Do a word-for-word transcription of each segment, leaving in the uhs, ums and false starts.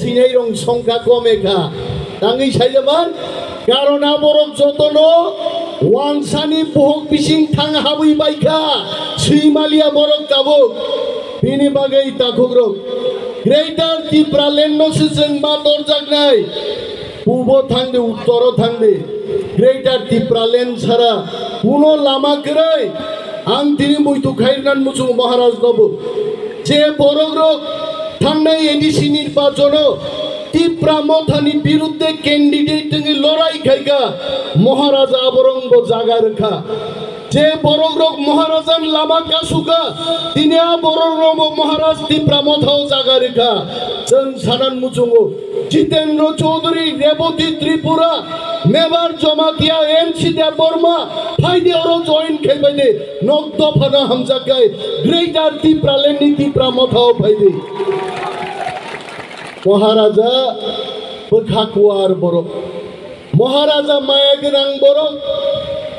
Sinai rong songkha kome kha. Tangwi saijaman, karon a borok jotono wansani buhok bising thang habwi bai kha. Swimalia borok tabuk. Bini bagwi takhukrok. Greater Tipraland no se chwng ma torjaknai. Pubo thangdi, uttoro thangdi. Greater Tipraland sara kuno lama kwrwi. Ang tini muitu khairnan muchungo Maharaj nobo. Je borok rok thangnai A D C nirbachono Tipra Mothani birudde candidate wngwi lorai khaikha, Maharaja aborokbo jaga rwkha. Je borok rok Maharajan lama kasukha, tini a borok rokbo Maharaj Tipra Mothao jaga rwkha. Chwng sanan muchungo Jitendra Chaudhary, Rebati Tripura, Mebar Jamatia, N C Debbarma, phaidi oro join khaibaidi. Nok dophano hamjaknai Greater Tipraland ni Tipra Mothao phaidi. Maharaja bwkha kuar borok. Maharaja maya gwnang borok.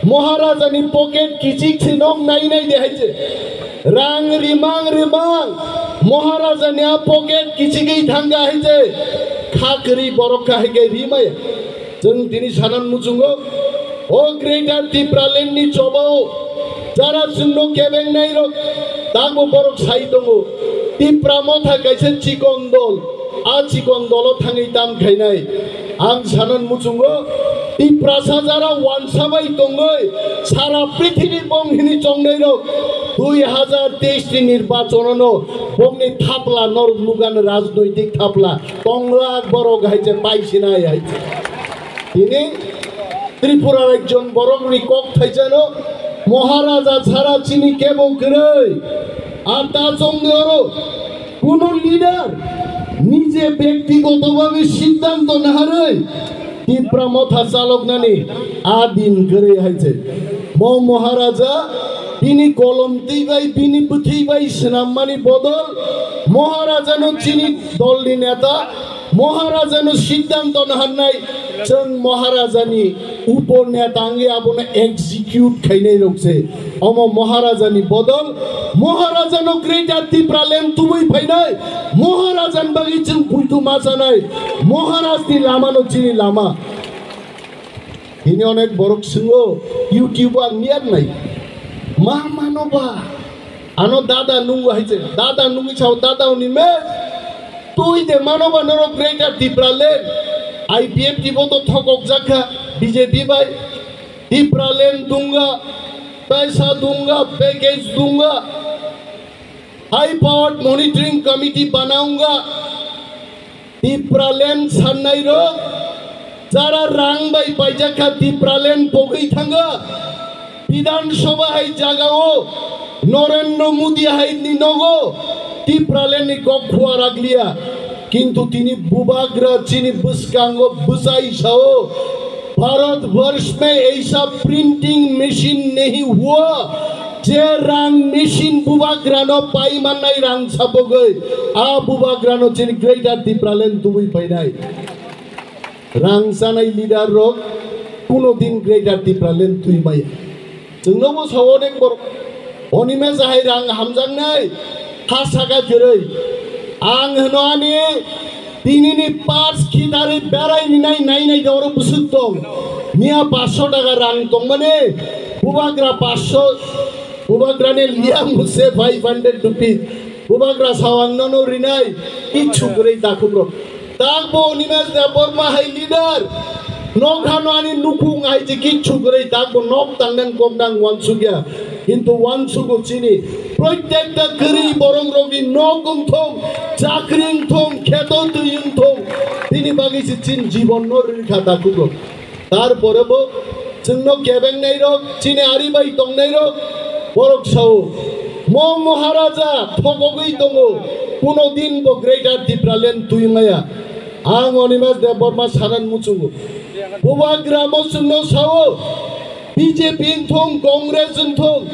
Maharaja ni pocket kichik se nok nai nai de hai se. Rang rimang rimang. Maharaja ni a pocket kichigwi thangkha hai se. Kha kwrwi borok kha hai khe rimaya. Chwng tini sanan muchungo, o Greater Tipraland ni chobao jara chwngno kebengnai rok, tamo borok sai tongo. Tipra Motha kaisa chikon dol, a chikon dolo thangwi tam khainai. Ang sanan muchungo, Tiprasa jara wansa bai tongwi sara prithibi bong hini chongnai rok, dui hajar teis ni nirbachono bongni thapla norok nugan rajnoitik thapla. Tonglak borok hai je paisinai hai je. Tini Tripura rajyon borokni kok thaisano Maharaja sara chini kebo kwrwi. Ar ta chongni oro kuno leader nije byaktigoto bhabe siddhanto naharwi Tipra Motha chaloknani a din kwrwi hai je. Mo Maharaja bini kolom twi bai, bini bwthwi bai swnammani bodol Maharajano chini dolni neta Maharajano siddhanto naharnai, chwng Maharajani upo neta wngwi abono execute khainai rok se. Omo Maharajani bodol, Maharajano Greater Tipraland tubui phainai, Maharajani bagwi chwng puitu ma chanai, Maharajni lamano chini lama. Hini onek borok swngo, YouTube o ang miyar nai. Ma mano ba? Ano dada nungo hai je. Dada nungwi sao dada oni me. Tui de mano ba norok Greater Tipraland. I P F T bo to thokok jakha B J P bai. Tipraland dunga, paisa dunga, package dunga. High powered monitoring committee banaunga. Tipraland sannai rok jara rang bai paijak kha Tipraland pogwi thanga. Bidhan Sabha hai jaga o Narendra Modi hai ni nogo Tipraland ni kok khua raglia. Kintu tini bubagra chini bwskango bwsai sao. Bharat वर्ष में ऐसा printing machine नहीं हुआ, je rang machine bubagrano pai mannai rang sabogwi, a bubagrano chini Greater Tipraland tubui painai. Rang chanai leader rok kuno din Greater Tipraland twi maya. Chwngno bo sao onek borok. Onima jahai rang hamjaknai, ha saka kwrwi. Ang hwno ani tinini pars khitarwi berai ninai nainai de oro bwswk tong. Miya paanch sho taka rang tongmani, bubagra paanch sho, bubagrani liya muse five hundred rupees. Bubagra sao ang nono rinai, kichu kwrwi takhukrok. Takbo Animesh Debbarma hai leader. Nokha no ani nukhung hai je kichu kwrwi takbo nok tangnan kok nang wansukya. Kintu wansugo chini. Protekta kwrwi borok rokni nok wngthong, chakri wngthong, kheto twi wngthong. Bini bagwi se chini jibon no rwkha takhukrok. Tarpore bo chwngno kebengnai rok, chini ari bai tongnai rok, borok sao, mo Maharaja thokogwi tongo, kuno din bo Greater Tipraland twi maya. Ang Animesh Debbarma sanan muchungo. Bubagra mo chwngno sao, B J P wngthong, Congress wngthong,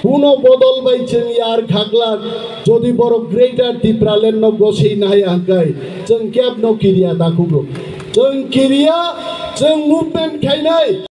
kuno bodol bai chwng yar khaklak. Jodi borok Greater Tipraland no gosei nahai hangkai, chwng kebno kiriya takhukrok. Chwng kiriya, chwng movement khainai.